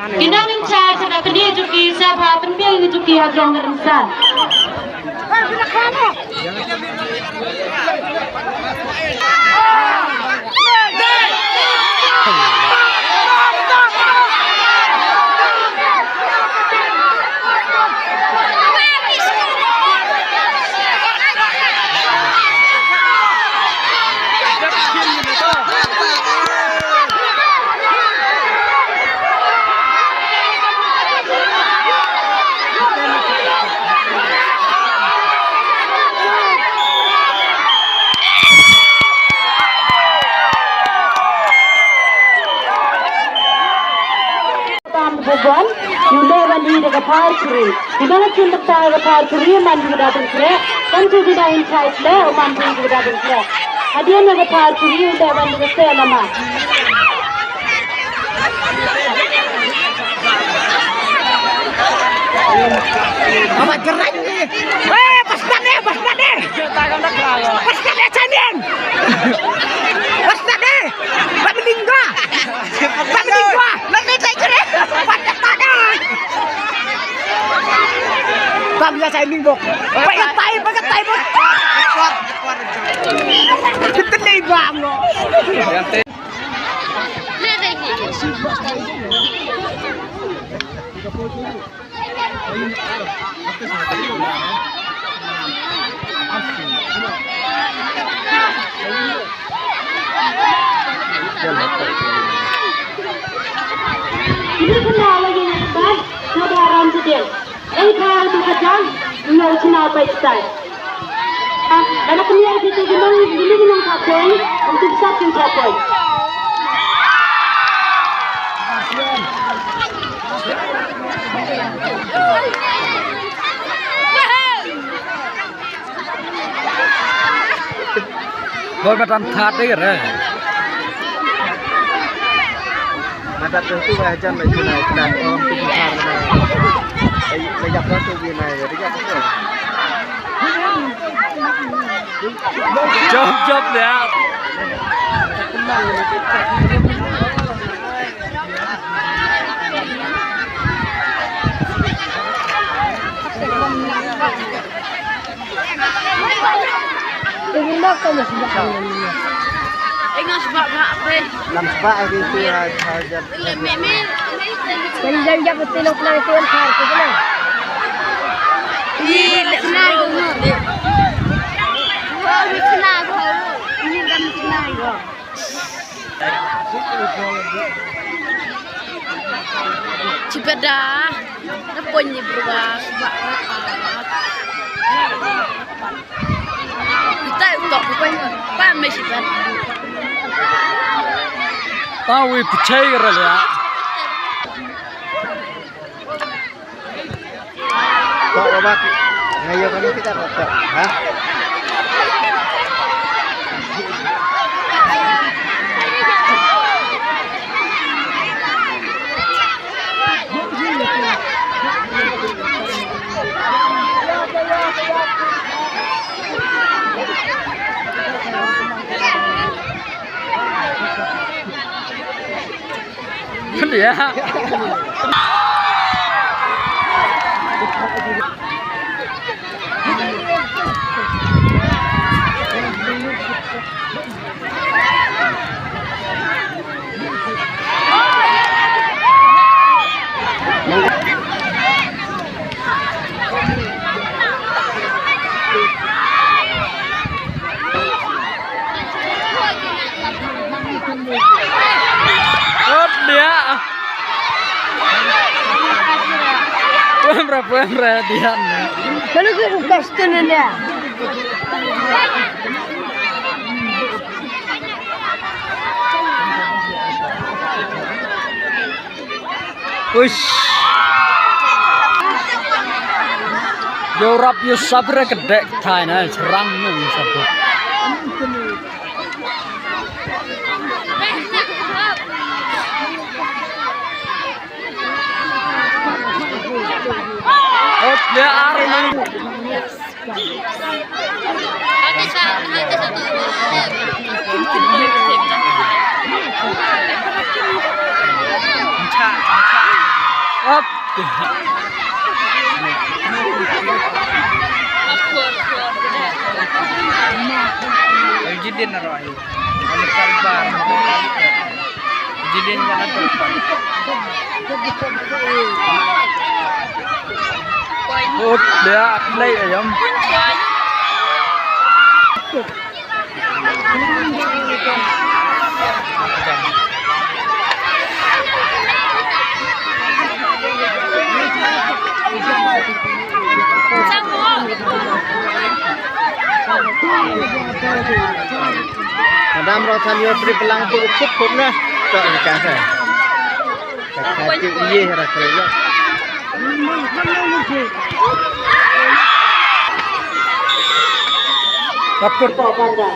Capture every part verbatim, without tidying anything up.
Ki nonghikai sa ka kane jong ki sa pynbiang ïa ki jong ki ha jrong ka rynsan. Tam bubon, yu leh ban ïa da ka par kri. Yu da la chin da ka par kri, man yu da ban kre. Kan tu yu da in chai le, man tu yu da ban kre. Hadien da ka par kri, yu da ban da ka se lama. Mama gerak ni. Eh, pas pada, pas pada. Pas pada, Chanin. Pas pada. Bak meninggal. Bak meninggal. Bak meninggal. Pas pada. Bang ya, saya ningbok. Pakai tai, pakai tai, bok. Kita ni bang. Ini kenal lagi ni, Bang. Coba orang sedih. Ei, ka tu ka jang, nau china pai tai. Ah, ana kini ai kita gunung, gunung gunung kapoi, untuk satu kapoi. Bol ba tam that dei re. Madat tu tu ba jan ba juna juna om tu tu thar na. Ai, ba yak ba tu bi na, ba yak tu. Jop, jop, ya. Lam sbak ri tu ha, ha, jam. Lam sbak ri tu ha, ha, jam. Chibada, na pon ni berwa, sebab apa? Kita utok bukan apa mesti kan? Tahu percaya rela. Tok Robak, ngayo kami kita tok, ha? Dia. Ot dia. Pemra, pemra dia. Lalu ke bukas tu nenda. Uish. Yo rap yo sabre kedek thai na serang nung sabre. Ot ya ar nung. Up. Jidin na roh. Kalbar. Jidin na roh. Up, dia play ayam. Madam Rothania pri pelang tu cukup na. Tak dikasih. Kaka tu iye rasa ya. Kapur tak pandang.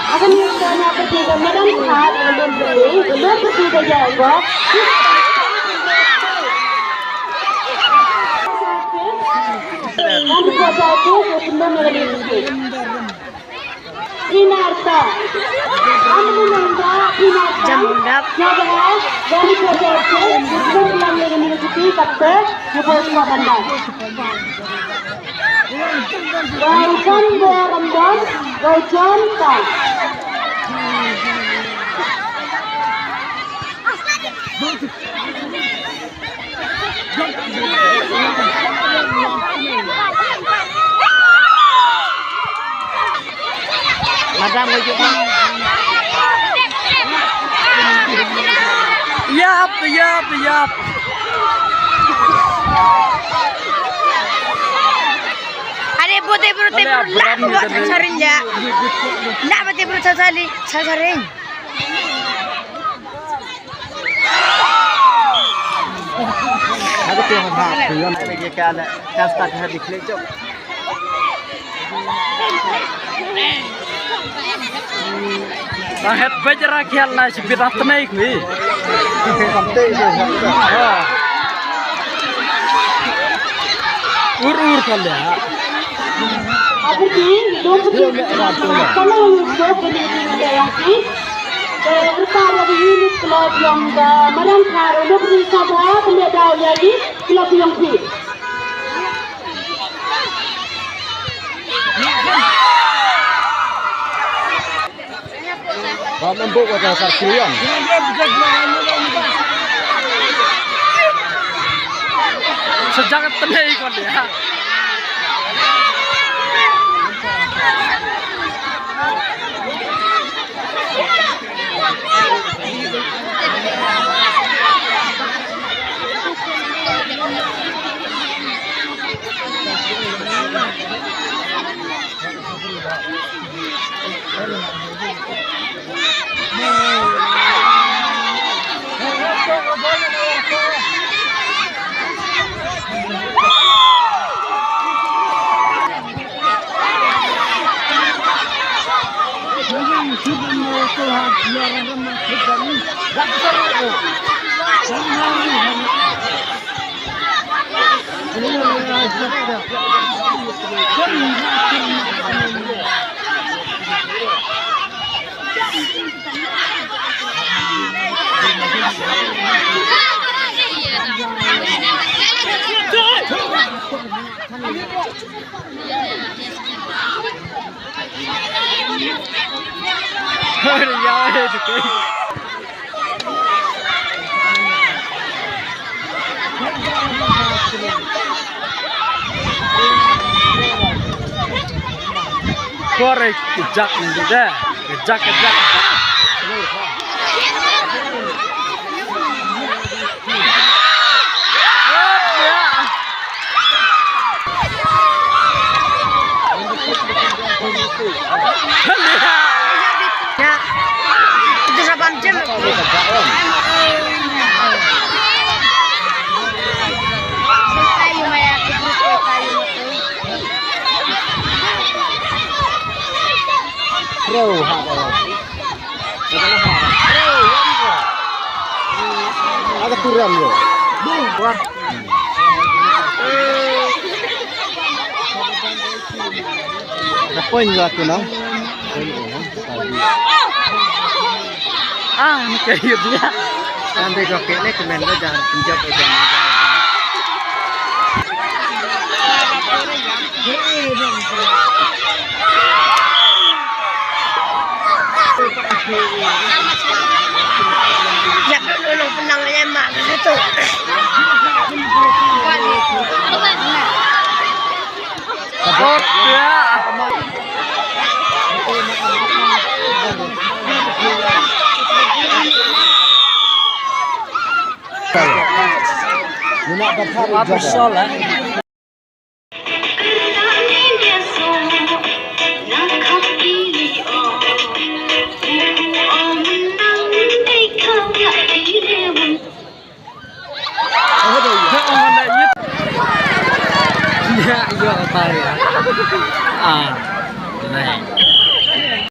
Akan yung tanya ko sa madam sa, madam sa, madam sa, madam sa, Inarta. Anu nanda Inarta. Jam undap. Nyaga, dari Kota Aceh, Muslim Islam University, Kapte, Jepun Kota Bandar. Welcome, Ramdan. Welcome, Tan. Madam, wajib dah. Yap, yap, yap. Ada putih, putih, Ada putih, abram putih, gitu, putih, deh. Sasarin, ya. Nggak putih, putih, sasali, sasarin. Hadi tu, ha, ha, tu yang lagi kan, kan start hari klik jom. Bang het bajra khial na sibit atnai kui. Ur ur kal ya. Abuti, dum peti, kalau lu dum peti di yang ki, berkara di unit club yang ke Malang Karo, lu peti sabha, peti dau ya di club yang ki. Ba mem buk wa ka sar krian. Sejak tenai kon dia. Korek kejak ni deh, kejak kejak. Ya. Itu saban jam. Bro, ha, bro. Ada kurang, bro. Wah. Point la tu na. Ah, ni ka hiu dia. Kan dei ka ke le kemen la jan pinjap jan. Yak dulu lo penang ya mak tu.